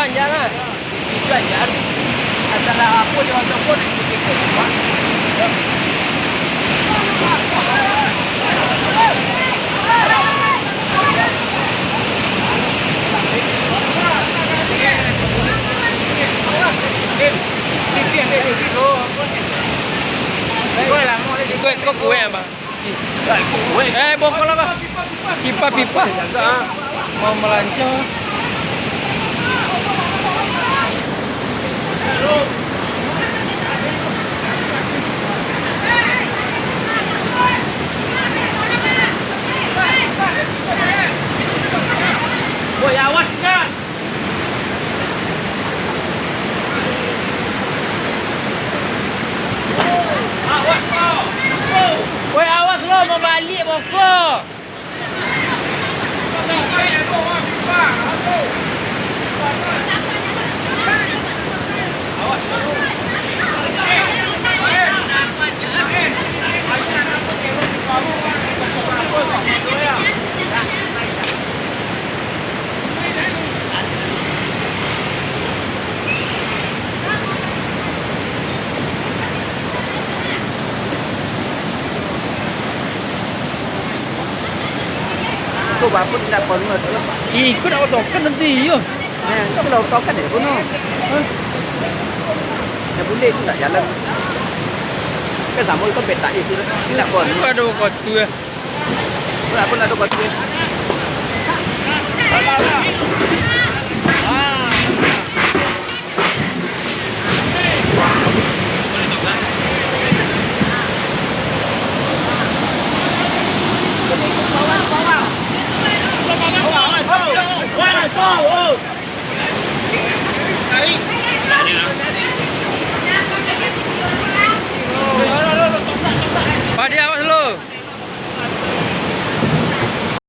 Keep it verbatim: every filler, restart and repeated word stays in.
Jangan. Itu aja. Antara apa dia orang copot dari titik ke rumah. Ikut, kau kuat, Bang. Eh, bokol lah, Bang. Pipa, pipa. Mau melancar. Woi, awas, Jan. Awas, kau. Woi, awas lo, mau balik, bokol. Kau bapa tidak pernah tu lah, Pak. Ih, kau nak otokan nanti, yo. Nah, kau kalau otokan ya, bunuh. Hah? Ya, boleh tu tak jalan. Kan sama itu petak itu lah. Tidak pernah. Aduh, kau tu, eh. Kau nak pernah tu, kau tu, eh.